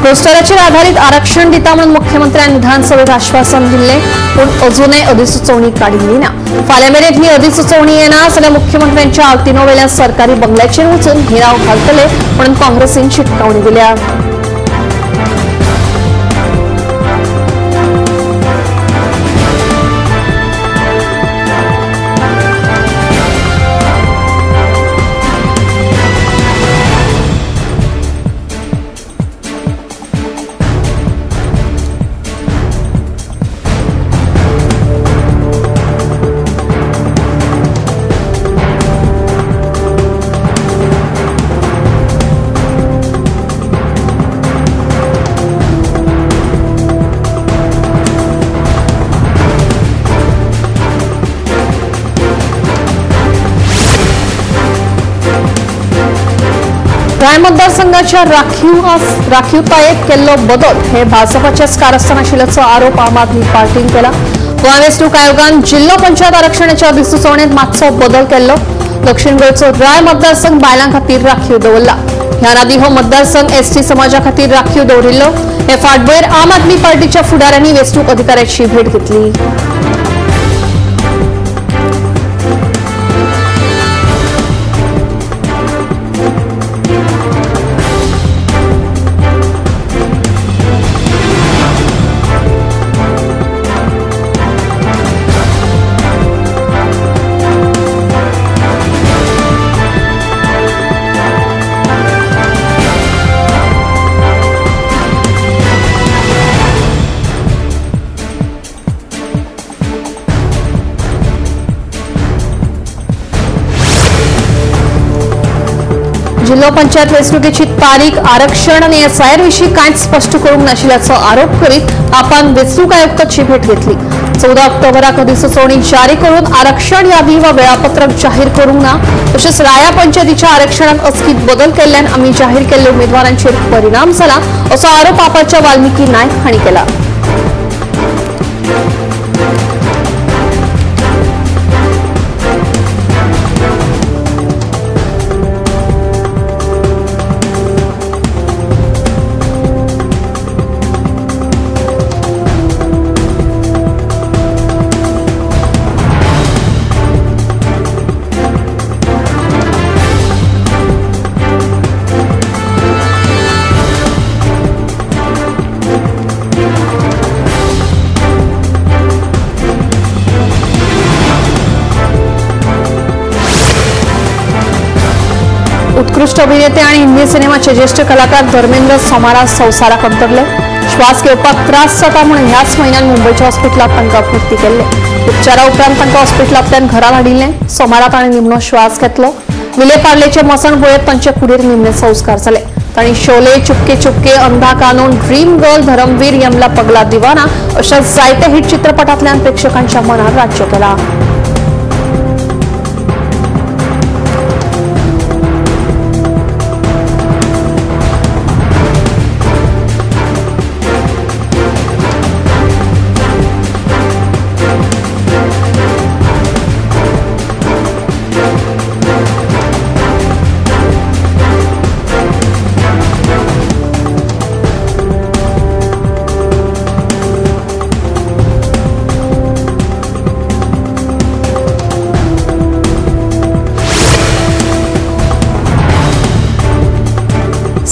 रोस्टराचेर आधारित आरक्षण दिता म्हणून मुख्यमंत्र्यान विधानसभेत आश्वासन दिल्लें, पूण अजूनय अधिसुचोवणी काडिल्ली ना. फाल्यां मेरेन ही अधिसुचोवणी येना जाल्यार मुख्यमंत्र्यांच्या आल्तिनो वेल्या सरकारी बंगल्याचेर वचून घेराव घालतले म्हणून काँग्रेसीन शिटकावणी दिल्या. राय मतदारसंघाच्या राखीवतायेत केल्लो बदल हे भाजपाच्याच कारस्थान आशिल्ल्याचो आरोप आम आदमी पार्टीन केला. गोवा वेंचणूक आयोगान जिल्लो पंचायत आरक्षणाच्या अधिसुचोवणेंत मातसो बदल केल्लो. दक्षिण गोंयचो राय मतदारसंघ बायलां खातीर राखीव दवरला. ह्या आदीं हो मतदारसंघ एसटी समाजा खातीर राखीव दवरिल्लो. हे फाटभुंयेर आम आदमी पार्टीच्या फुडाऱ्यांनी वेंचणूक अधिकाऱ्याची भेट घेतली. जिल्हो पंचायत वेंचणुकेची तारीख, आरक्षण आनी एसआयआर विशीं कांयच स्पश्ट करूंक नाशिल्ल्याचो आरोप करीत आपान वेंचणूक आयुक्ताची भेट घेतली. 14 ऑक्टोबराक अधिसुचोवणी जारी करून आरक्षण यादी वा वेळापत्रक जाहीर करूंक ना, तशेंच राया पंचायतीच्या आरक्षणात अचकीत बदल केल्ल्यान आमी जाहीर केल्ल्या उमेदवारांचेर परिणाम जाला असो आरोप आपाच्या वाल्मिकी नायक हांणी केला. उत्कृष्ट अभिनेते आणि हिंदी सिनेमाचे ज्येष्ठ कलाकार धर्मेंद्र सोमारा संवसाराक अंतरले. श्वास घेवपाक त्रास जाता म्हणून ह्याच म्हयन्यान मुंबयच्या हॉस्पिटलांत तांकां भरती केल्ले. उपचारा उपरांत तांकां हॉस्पिटलांतल्यान घरा हाडिल्ले. सोमारा ताणें निमणो श्वास घेतलो. विले पार्लेचे मसण भुंयेंत तांचे कुडीर निमणे संस्कार जाले. तांणी शोले, चुपके चुपके, अंधा कानून, ड्रीम गर्ल, धरमवीर, यमला पगला दिवाना अशा जायत्या हिट चित्रपटांतल्यान प्रेक्षकांच्या मनार राज्य केला.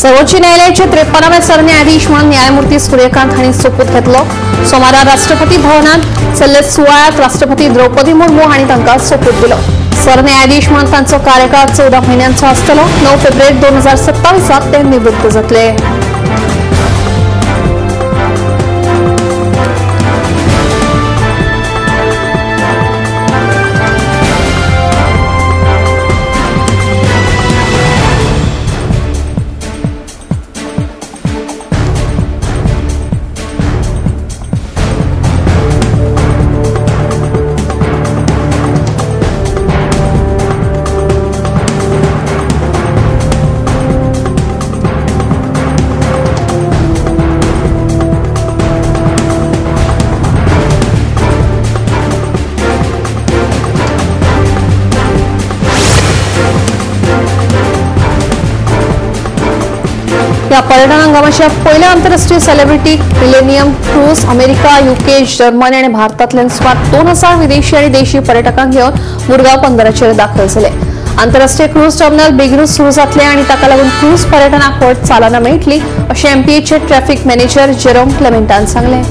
सर्वोच्च न्यायालयाचे 53वे सरन्यायाधीश म्हणून न्यायमूर्ती सूर्यकांत हांणी सोपूत घेतलो. सोमारा राष्ट्रपती भवनात चल्ले सुवाळ्यात राष्ट्रपती द्रौपदी मुर्मू हांणी तांकां सोपूत दिलो. सरन्यायाधीश म्हणून तांचो कार्यकाळ 14 म्हयन्यांचो आसतलो. 9 फेब्रुवारी 2027 ते निवृत्त जातले. ह्या पर्यटन हंगामाच्या पयल्या आंतरराष्ट्रीय celebrity millennium cruise America, UK, Germany आनी भारतांतल्यान सुमार 2000 विदेशी आनी देशी पर्यटकांक घेवन मुरगांव बंदराचेर दाखल जाले. आंतरराष्ट्रीय क्रूज टर्मिनल बेगीनूच सुरू जातले आनी ताका लागून क्रूज पर्यटनाक व्हड चालना मेळटली अशें एमपीएचे ट्रॅफिक मॅनेजर जेरोम क्लेमेंटान सांगलें.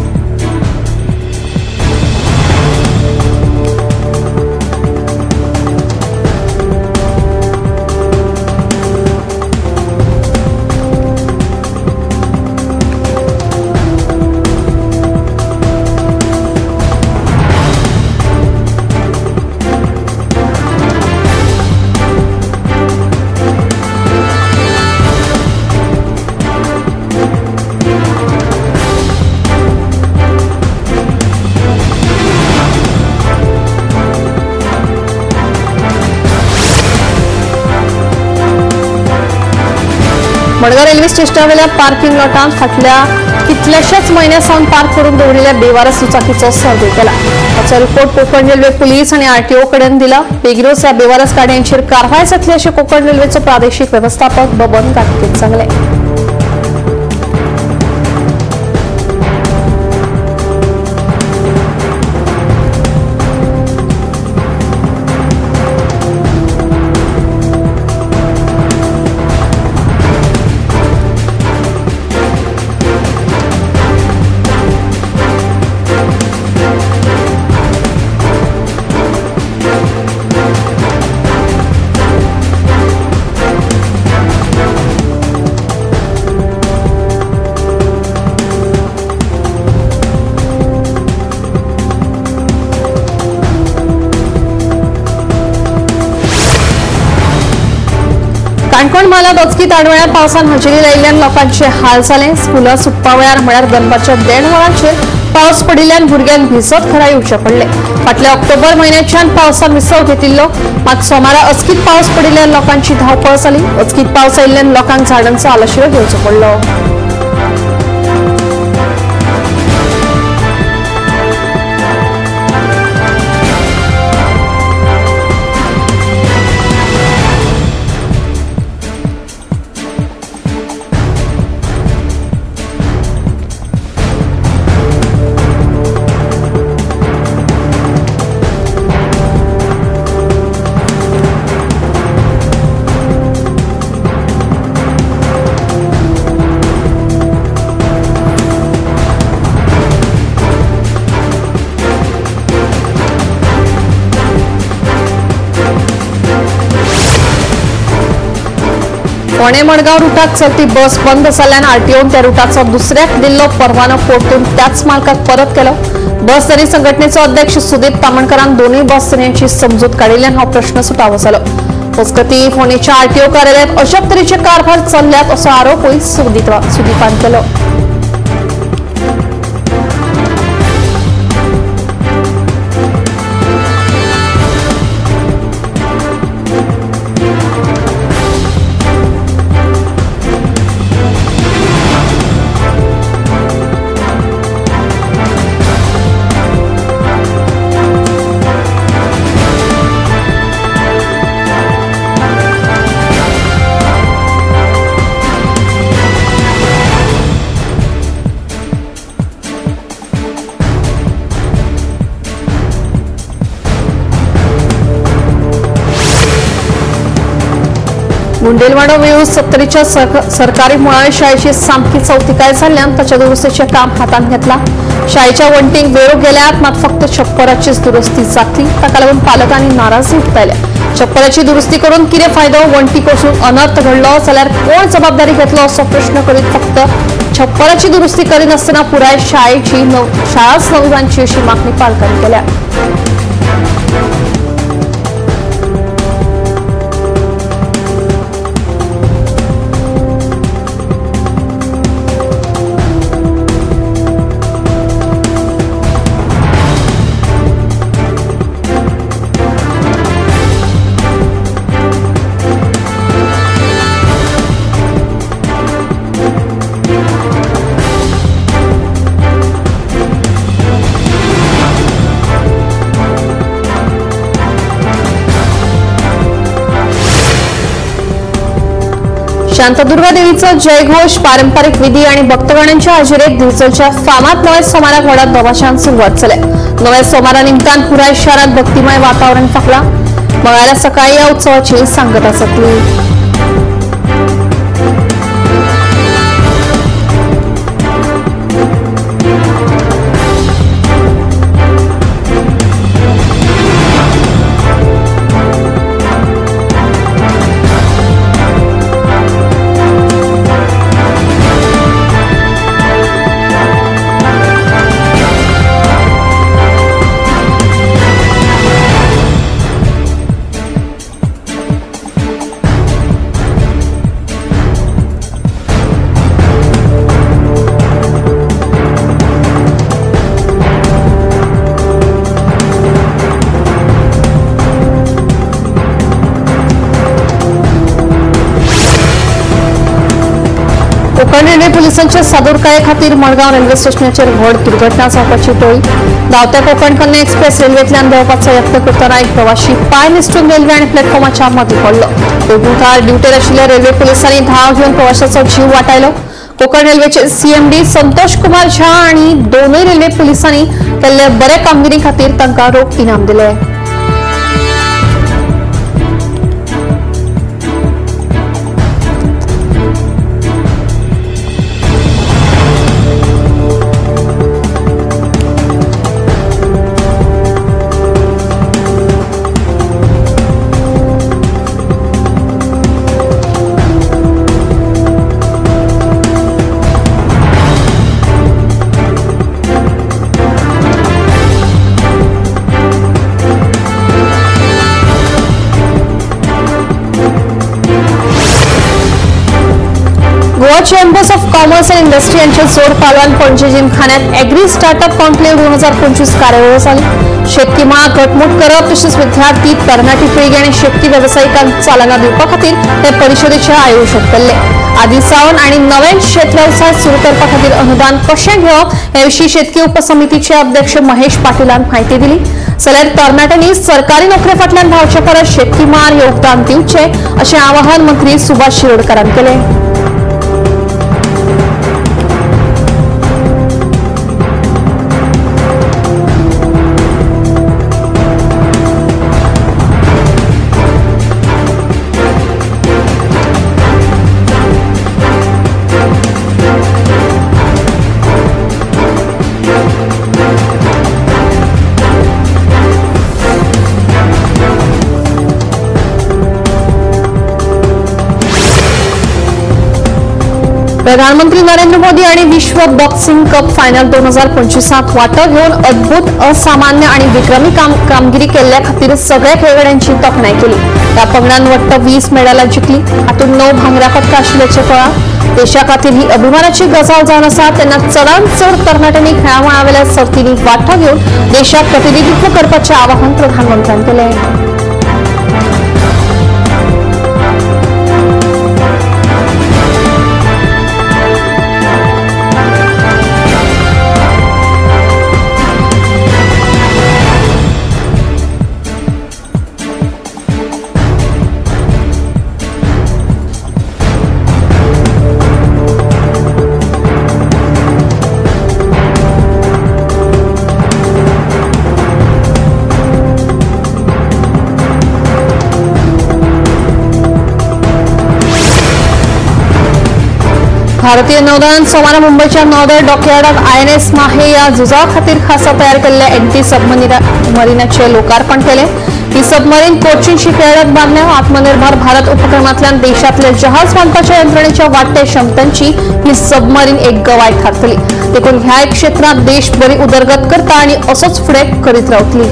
मडगांव रेल्वे स्टेशनावेल्या पार्किंग लॉटांत फाटल्या कितल्याशाच म्हयन्या सावन पार्क करून दवरिल्ल्या बेवारस दुचाकीचो सर्वे केला. ताचो रिपोर्ट कोकण रेल्वे पुलीस आनी आरटीओ कडेन दिला. बेगीनूच ह्या बेवारस गाडयांचेर कारवाय जातली अशें कोकण रेल्वेचो प्रादेशीक वेवस्थापक बबन गाटकेन सांगलें. काणकोण म्हालांत अचकीत आडवेळ्या पावसान हजेरी लायिल्ल्यान लोकांचे हाल जाले. स्कुलां सुटपा वेळार म्हळ्यार दनपारच्या 1.5 वरांचेर पावस पडिल्ल्यान भुरग्यांक भिजत घरा येवचें पडलें. फाटल्या ऑक्टोबर म्हयन्याच्यान पावसान विसव घेतिल्लो, मात सोमारा अचकीत पावस पडिल्ल्यान लोकांची धांवपळ जाली. अचकीत पावस आयिल्ल्यान लोकांक झाडांचो आलाशिरो घेवचो पडलो. फोंडें मडगांव रुटाक चलती बस बंद जाल्ल्यान आरटीओन त्या रुटाचो दुसऱ्याक दिल्लो परवानो परतून त्याच मालकाक परत केलो. बस धनी संघटनेचो अध्यक्ष सुदीप तामणकरान दोनूय बस धनयांची समजूत काडिल्ल्यान हो प्रश्न सुटावो जालो. मजगतीं फोंडेच्या आरटीओ कार्यालयांत अजब तरेचे कारभार चल्ल्यात असो आरोपूय सुदीपान केलो. मुंडेलवाडो वेळूस सत्तरीच्या सरकारी मुळाव्या शाळेची सामकी चवथिकाय जाल्ल्यान ताच्या दुरुस्तीचें काम हातांत घेतलां. शाळेच्या वण्टींक वेळो गेल्यात, मात फक्त छप्पराचीच दुरुस्ती जातली. ताका लागून पालकांनी नाराजी उक्तायल्या. छप्पराची दुरुस्ती करून कितें फायदो, वण्टी कोसळून अनर्थ घडलो जाल्यार कोण जबाबदारी घेतलो असो प्रश्न करीत फक्त छप्पराची दुरुस्ती करिनासतना पुराय शाळेची शाळाच नवी बांदची अशी मागणी पालकांनी केल्या. शांतादुर्गा देवीचो जयघोष, पारंपरिक विधी आणि भक्तगणांच्या हजेरेत दिवचलच्या फामाद नव्या सोमाराक व्हडा दबाज्यान सुरवात जाल्या. नव्या सोमारा निमतान पुराय शारात भक्तिमय वातावरण फाकला. मंगळारा सकाळी या उत्सवाची सांगता जातली. कोकण रेल्वे पोलिसांच्या सादूरकाये खातीर मडगांव रेल्वे स्टेशनाचेर व्हड दुर्घटना जावपाची टोळी. धांवत्या कोकण कन्या एक्सप्रेस रेल्वेंतल्यान देंवपाचो यत्न करतना एक प्रवाशी पांय निसटून रेल्वे आनी प्लॅटफॉर्माच्या मदीं पडलो. बेगुठार ड्युटेर आशिल्ल्या रेल्वे पोलिसांनी धांव घेवन प्रवाशाचो जीव वाटायलो. कोकण रेल्वेचे सीएमडी संतोष कुमार झा आनी दोनूय रेल्वे पोलिसांनी केल्ले बरे कामगिरी खातीर तांकां रोख इनाम दिले. Goa chambers of commerce and industry यांच्या जोड पालवान पणजे जिमखान्यात एग्री स्टार्टअप कॉन्क्लेव्ह 2025 कार्यावळ झाली. शेतकी मळां घटमूट करप तशेंच विद्यार्थी, तरणाटी पिळगी आनी शेतकी वेवसायिकांक चालना दिवपा खातीर हे परिशदेचें आयोजन केल्लें. आदी सावन आनी नवे शेत वेवसाय सुरू करपा खातीर अनुदान कशें घेवप हे विशीं शेतकी उपसमितीचे अध्यक्ष महेश पाटीलान म्हायती दिली. जाल्यार तरणाट्यांनी सरकारी नोकरे फाटल्यान धांवचे परस शेतकी मळार योगदान दिवचें अशें आवाहन मंत्री सुभाष शिरोडकारान केलें. प्रधानमंत्री नरेंद्र मोदी आणि विश्व बॉक्सिंग कप फायनल 2025 वांटो घेवन अद्भुत, असामान्य आणि विक्रमी कामगिरी केल्ल्या खातीर सगळ्या खेळगड्यांची तोखणाय केली. त्या पंगडान वट्ट 20 मेडलां जिखली. हातूंत 9 भांगरा पदकां आशिल्ल्याचें कळ्ळां. देशा खातीर ही अभिमानाची गजाल जावन आसा. तेन्ना चडांत चड तरणाट्यांनी खेळामळावेल्या सर्तींनी वांटो घेवन देशाक प्रतिनिधित्व करपाचें आवाहन प्रधानमंत्र्यान केलें. भारतीय नौदळान सोमारा मुंबयच्या नौदळ डॉकयार्डात आयएनएस माहे या झुजा खातीर खासा तयार केल्ल्या एंटी सबमरीनाचें लोकार्पण केलें. ही सबमरीन कोचीन शिपयार्डात बांदल्या. आत्मनिर्भर भारत उपक्रमांतल्यान देशांतल्या जहाज बांदपाच्या यंत्रणेच्या वाडट्या क्षमतांची ही सबमरीन एक गवाय थारतली. देखून ह्या क्षेत्रांत देश बरी उदरगत करता आनी असोच फुडें करीत रावतली.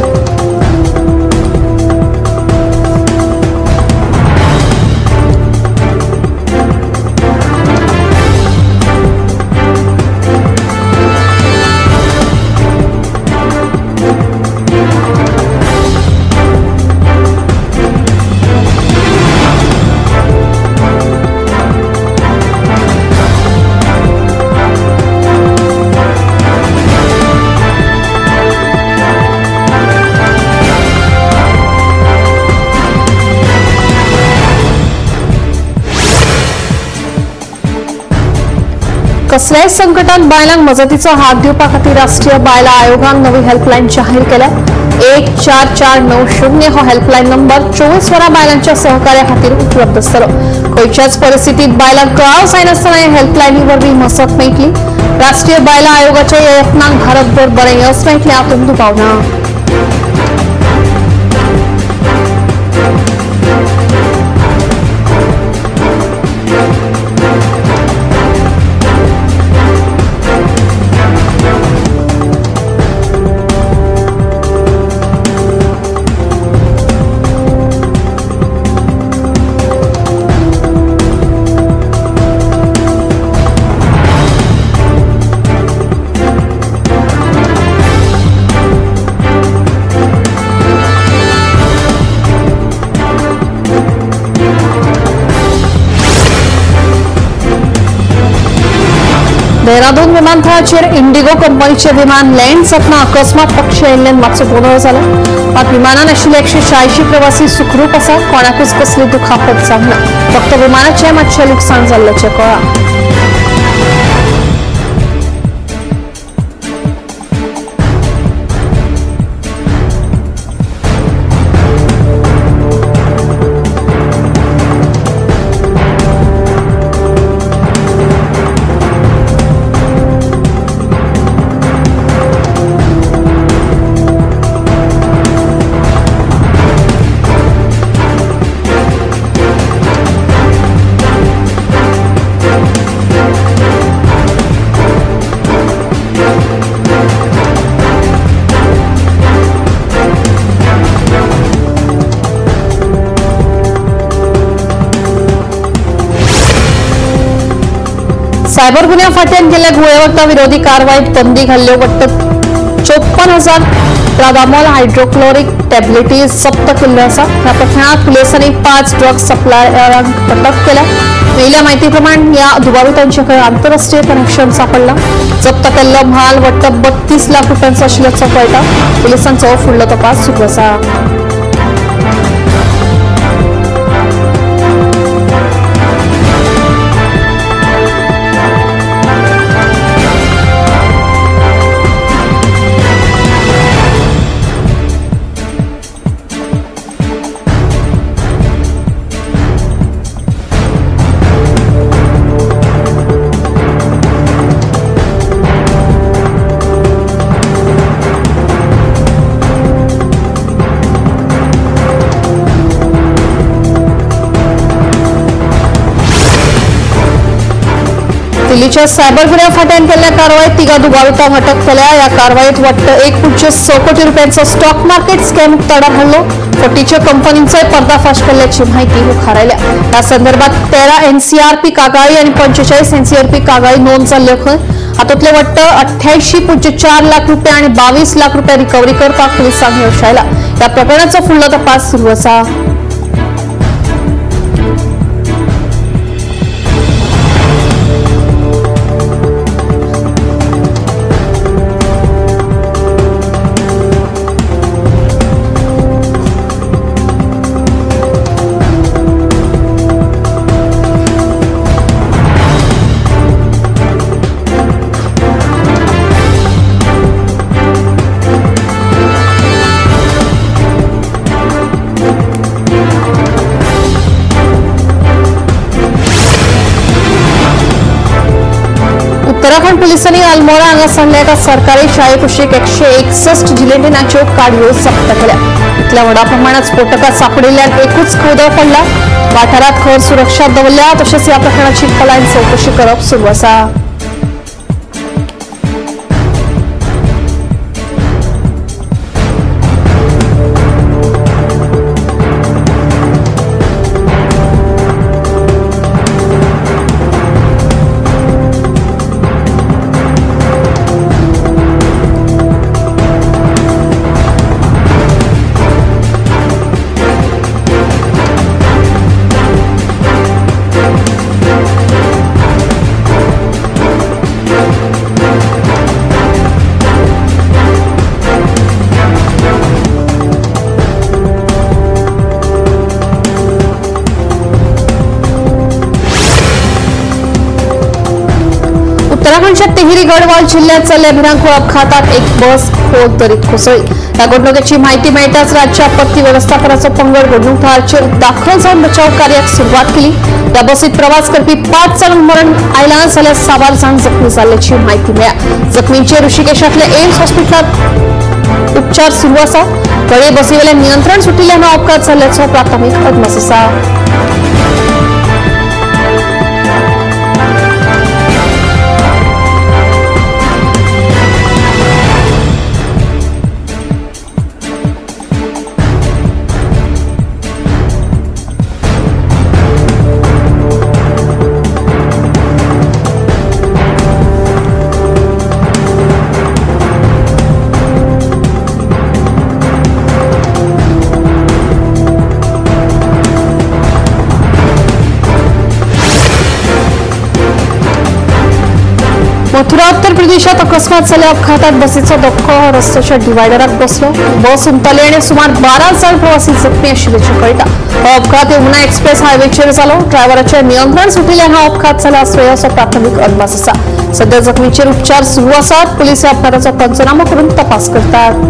कसल्याय संकटात बायलांक मजतीचो हात दिवपा खातीर राष्ट्रीय बायलां आयोगान नवी हेल्पलायन जाहीर केल्या। 14490 हो हेल्पलायन नंबर 24 वरां बायलांच्या सहकार्या खातीर उपलब्ध आसतलो। खंयच्याच परिस्थितीत बायलांक कळाव जायनासतना ह्या हेल्पलायनी वरवीं मजत मेळटली। राष्ट्रीय बायलां आयोगाच्या ह्या यत्नांक भारतभर बरें यश मेळटलें हातूंत दुबाव ना। देहरादून विमानतळाचेर इंडिगो कंपनीचे विमान लँड जातना अकस्मात पक्षी आयिल्ल्यान मातसो गोंदळ जालो। मात विमानान आशिल्ले 186 प्रवासी सुखरूप आसा। कोणाकूच कसली दुखापत जावंक ना, फक्त विमानाचें मातशें लुकसाण जाल्ल्याचें कळ्ळां। सायबर गुन्ह्या फाट्यान गेल्ल्या गुळेवखदां विरोधी कारवायेत बंदी घाल्ल्यो वट्ट 54,000 ट्रादामोल हायड्रोक्लोरीक टॅबलेटी जप्त केल्ल्यो आसा। ह्या प्रकरणांत पुलिसांनी 5 ड्रग सप्लायरांक अटक केल्या। मेळिल्ल्या म्हायती प्रमाण ह्या दुबावितांचे कडेन आंतरराष्ट्रीय कनेक्शन सांपडलां। जप्त केल्लो म्हाल वट्ट 32 लाख रुपयांचो आशिल्ल्याचो कळटा। पुलिसांचो फुडलो तपास सुरू आसा। दिल्लीच्या सायबर गुन्ह्या फाट्यान केल्ल्या कारवायेत 3 दुबावितांक अटक केल्या। ह्या कारवायेत वट्ट 1.6 कोटी रुपयांचो स्टॉक मार्केट स्कॅम उक्ताडार हाडलो। फटीच्या कंपनींचोय पर्दाफाश केल्ल्याची म्हायती मुखार आयल्या। ह्या संदर्भात 13 एनसीआरपी कागाळी आनी 45 एनसीआरपी कागाळी नोंद जाल्ल्यो खंय। हातूंतले वट्ट 88.4 लाख रुपया आनी 22 लाख रुपया रिकव्हरी करपाक पुलिसांक यश आयलां। ह्या प्रकरणाचो फुडलो तपास सुरू आसा। उत्तराखंड पोलिसांनी अल्मोड़ा हांगा सरल्या एका सरकारी शाळे कुशीक 161 जिलेटिनाच्यो काडयो जप्त केल्या। इतल्या व्हडा प्रमाणात स्फोटकां सांपडिल्ल्यान एकूच खवदळ पडला। वाठारांत खर सुरक्षा दवरल्या। तशेंच ह्या प्रकरणाची खोलायेन चवकशी करप सुरू आसा। गढवाल जिल्ह्यात जाल्ल्या भिरांकूळ अपघातात एक बस खोल दरीत कोसळली. या घडणुकेची माहिती मेळटाच राज्य आपत्ती व्यवस्थापनाचो पंगड घडणूक थळाचेर दाखल जावन बचाव कार्याक सुरवात केली. या बसीत प्रवास करपी 5 जाणांक मरण आयलां जाल्यार 7 जाण जखमी जाल्ल्याची माहिती मेळ्ळ्या. जखमींचेर ऋषिकेशांतल्या एम्स हॉस्पिटलांत उपचार सुरू आसा. घडये बसीवेल्यान नियंत्रण सुटिल्ल्यान हो अपघात जाल्ल्याचो प्राथमीक अदमास आसा. मथुरा उत्तर प्रदेशात अकस्मात जाल्ल्या अपघातात बसीचो धक्को रस्त्याच्या डिवायडराक बसलो. बस उमटली आनी सुमार 12 जाण प्रवासी जखमी आशिल्ल्याचें कळटा. हो अपघात यमुना एक्सप्रेस हायवेचेर जालो. ड्रायव्हराचें नियंत्रण सुटिल्ल्यान हो अपघात जाला आसुये असो प्राथमीक अदमास आसा. सध्या जखमींचेर उपचार सुरू आसात. पुलीस ह्या अपघाताचो पंचनामो करून तपास करतात.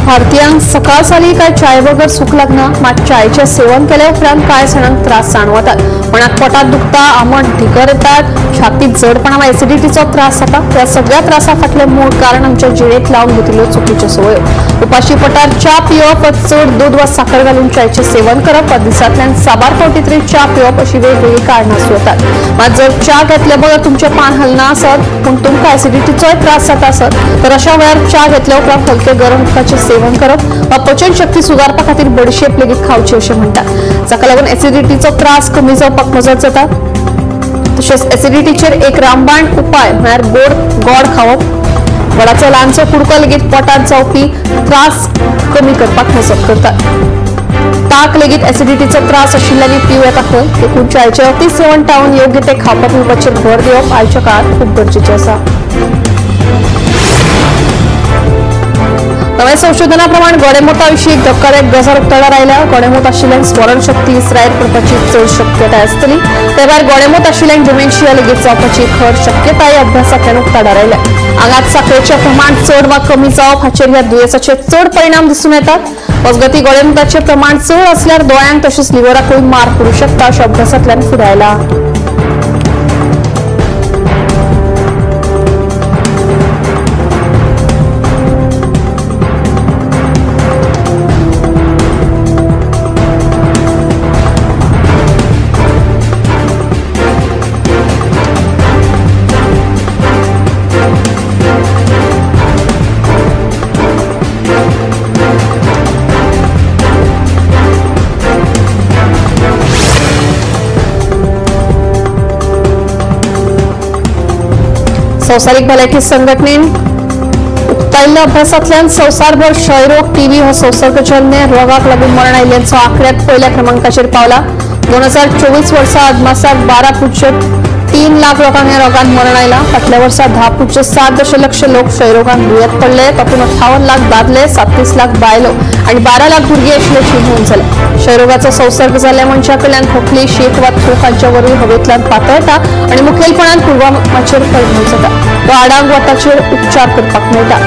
भारतीयांक सकाळ जाली काय चाय बगर सुख लागना. मात चायचें सेवन केल्या उपरांत कांय जाणांक त्रास जाणवतात. कोणाक पोटात दुखता, आमट धिगर येतात, छातीत जडपणा वा एसिडिटीचो त्रास जाता. ह्या सगळ्या त्रासा फाटलें मूळ कारण आमच्या जिणेंत लावन घेतिल्ल्यो चुकीच्यो संवयो. उपाशी पोटार च्या पिवप वा चड दूद वा साखर घालून चायचें सेवन करप वा दिसांतल्यान साबार फावटी तरी च्या पिवप अशी वेगवेगळीं कारणां आसूं येतात. मात जर च्या घेतले बगर तुमचें पान हलना आसत पूण तुमकां एसिडिटीचोय त्रास जाता आसत तर अशा वेळार च्या घेतल्या उपरांत हलके गरम उदकाचें सेवन करप वा पचन शक्ती सुदारपा खातीर बडीशेप लेगीत खावची अशें म्हणटात. जाका लागून एसिडिटीचो त्रास कमी जावपाक मजत जाता. तशेंच एसिडिटीचेर एक रामबाण उपाय म्हळ्यार गोड खावप. गोडाचो ल्हानसो कुडको लेगीत पोटांत जावपी त्रास कमी करपाक मजत करतात. ताक लेगीत एसिडिटीचो त्रास आशिल्ल्यांनी पिवं येता खंय. देखून चायचें अति सेवन टाळून योग्य ते खावपा पिवपाचेर भर दिवप आयच्या काळांत खूब गरजेचें आसा. नव्या संशोधना प्रमाण गोडेमूता विशीं एक धक्कादायक गजाल उक्ताडार आयल्या. गोडेमूत आशिल्ल्यांक स्मरणशक्ती विसरायेर पडपाची चड शक्यताय आसतली. ते भायर गोडेमूत आशिल्ल्यांक डिमेन्शिया लेगीत जावपाची खर शक्यताय अभ्यासांतल्यान उक्ताडार आयल्या. आंगात साखरेचें प्रमाण चड वा कमी जावप हाचेर ह्या दुयेंसाचे चड परिणाम दिसून येतात. मजगतीं गोडेमुताचें प्रमाण चड आसल्यार दोळ्यांक तशेंच लिव्हराकूय मार पडूं शकता अशें अभ्यासांतल्यान फुडें आयलां. संवसारीक भलायकी संघटनेन उक्तायिल्ल्या अभ्यासांतल्यान संवसारभर क्षयरोग टीबी हो संसर्गजन्य रोगाक लागून मरण आयिल्ल्यांचो आंकड्यांत पयल्या क्रमांकाचेर पावला. 2024 वर्सा अदमासाक 12.3 लाख लोकांक ह्या रोगान मरण आयलां. फाटल्या वर्सा 10.7 दशलक्ष लोक क्षयरोगान दुयेंत पडले. तातूंत 58 लाख दादले, 37 लाख बायलो आनी 12 लाख भुरगीं आशिल्ल्याची नोंद जाल्या. क्षयरोगाचो संसर्ग जाल्ल्या मनशा कडल्यान खोकली, शीत वा थूक हांचे वरवीं हवेंतल्यान पातळटा आनी मुखेलपणान पूर्वामाचेर परिणाम जाता. तो आडांग वा ताचेर उपचार करपाक मेळटा.